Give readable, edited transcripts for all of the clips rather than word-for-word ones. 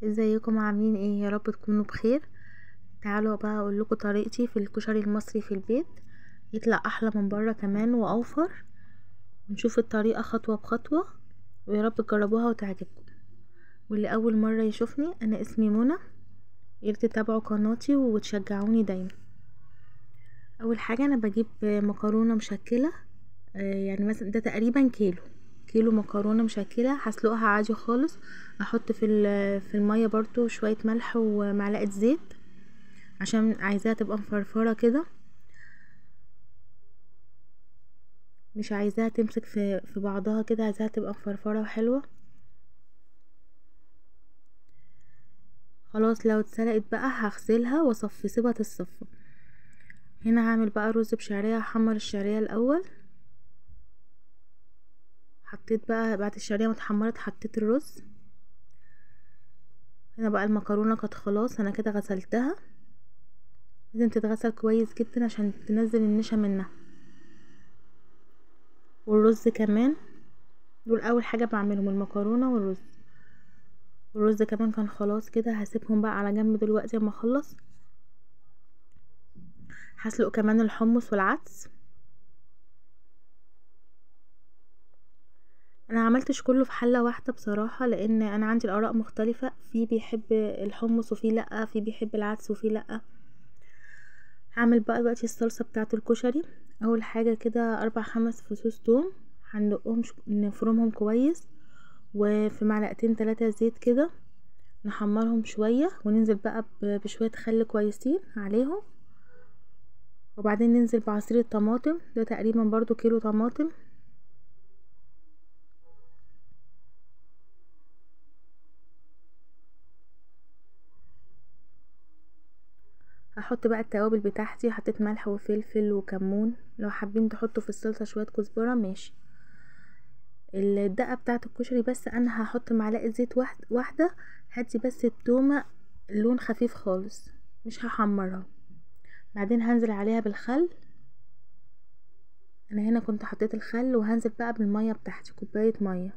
ازيكم عاملين ايه؟ يا رب تكونوا بخير. تعالوا بقى اقول لكم طريقتي في الكشري المصري في البيت، يطلع احلى من بره كمان واوفر. نشوف الطريقة خطوة بخطوة، ويا رب تجربوها وتعجبكم. واللي اول مرة يشوفني، انا اسمي منى، يا ريت تتابعوا قناتي وتشجعوني دايما. اول حاجة انا بجيب مكرونه مشكلة، يعني مثلا ده تقريبا كيلو مكرونه مشكلة، هسلقها عادي خالص. احط في المية برضو شوية ملح ومعلقة زيت عشان عايزاها تبقى مفرفره كده، مش عايزاها تمسك في بعضها كده، عايزاها تبقى مفرفره وحلوه. خلاص لو اتسلقت بقى هغسلها واصفي، سيبها تتصفى. هنا هعمل بقى رز بشعريه، هحمر الشعرية الاول. حطيت بقى بعد الشعرية ما اتحمرت حطيت الرز. هنا بقى المكرونه كانت خلاص انا كده غسلتها، لازم تتغسل كويس جدا عشان تنزل النشا منها. والرز كمان، دول اول حاجة بعملهم، المكرونه والرز. الرز كمان كان خلاص كده، هسيبهم بقى على جنب دلوقتي اما اخلص. هسلق كمان الحمص والعدس. انا عملتش كله في حله واحدة بصراحة، لان انا عندي الاراء مختلفة، في بيحب الحمص وفي لا، في بيحب العدس وفي لا. هعمل بقى دلوقتي الصلصه بتاعه الكشري. اول حاجة كده 4-5 فصوص توم هندقهم، نفرمهم كويس، وفي معلقتين 3 زيت كده نحمرهم شوية، وننزل بقى بشوية خل كويسين عليهم، وبعدين ننزل بعصير الطماطم، ده تقريبا برضو كيلو طماطم. هحط بقى التوابل بتاعتي، حطيت ملح وفلفل وكمون، لو حابين تحطوا في الصلصه شوية كزبره ماشي. الدقة بتاعه الكشري بس انا هحط معلقه زيت واحدة، هدي بس التومه لون خفيف خالص، مش هحمرها. بعدين هنزل عليها بالخل، انا هنا كنت حطيت الخل، وهنزل بقى بالمية بتاعتي، كوباية مية.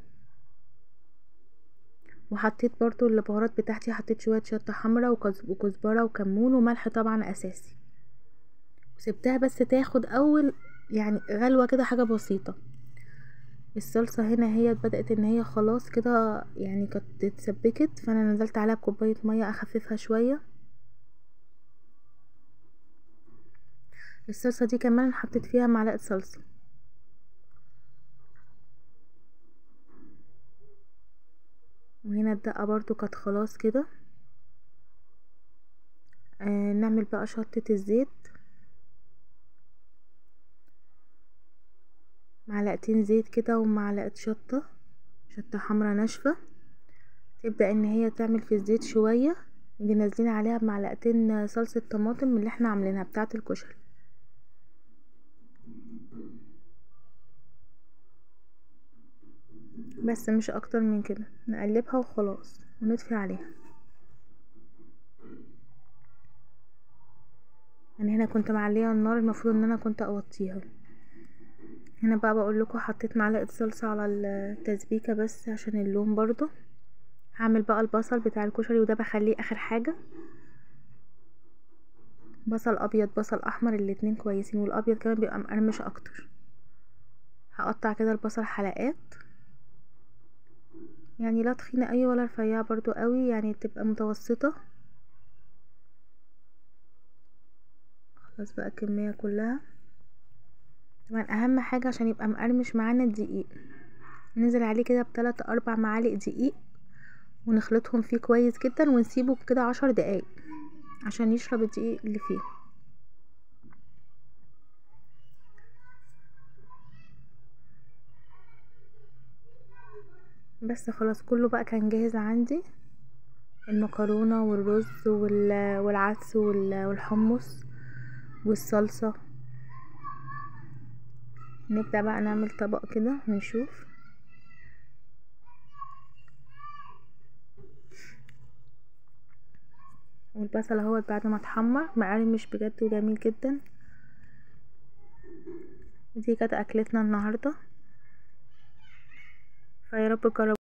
وحطيت برضو البهارات بتاعتي، حطيت شوية شطه حمراء وكزبره وكمون وملح طبعا اساسي. وسبتها بس تاخد اول يعني غلوه كده، حاجة بسيطة. الصلصه هنا هي بدات ان هي خلاص كده يعني كانت اتسبكت، فانا نزلت عليها بكوبايه مية اخففها شوية. الصلصه دي كمان حطيت فيها معلقه صلصه. وهنا الدقة برضو كانت خلاص كده. نعمل بقى شطه الزيت، معلقتين زيت كده ومعلقة شطه حمرا ناشفة. تبدا ان هي تعمل في الزيت شوية، نيجي نازلين عليها بمعلقتين صلصه طماطم اللي احنا عاملينها بتاعه الكشري. بس مش اكتر من كده، نقلبها وخلاص ونطفي عليها. انا هنا كنت معليه النار، المفروض ان انا كنت اوطيها. هنا بقى بقول لكم حطيت معلقه صلصه على التسبيكه بس عشان اللون برضو. هعمل بقى البصل بتاع الكشري، وده بخليه اخر حاجة. بصل ابيض بصل احمر الاتنين كويسين، والابيض كمان بيبقى مقرمش اكتر. هقطع كده البصل حلقات، يعني لا تخينة قوي ولا رفيعة برضو قوي، يعني تبقى متوسطه. خلاص بقى الكمية كلها. طبعا اهم حاجة عشان يبقى مقرمش معانا الدقيق، ننزل عليه كده ب3-4 معالق دقيق، ونخلطهم فيه كويس جدا، ونسيبه كده 10 دقايق عشان يشرب الدقيق اللي فيه. بس خلاص كله بقى كان جاهز عندي، المكرونه والرز والعدس والحمص والصلصه. نبدأ بقى نعمل طبق كده ونشوف. والبصل اهوت بعد ما اتحمر مقرمش بجد وجميل جدا. دي كانت اكلتنا النهارده، فيا رب تجربوها.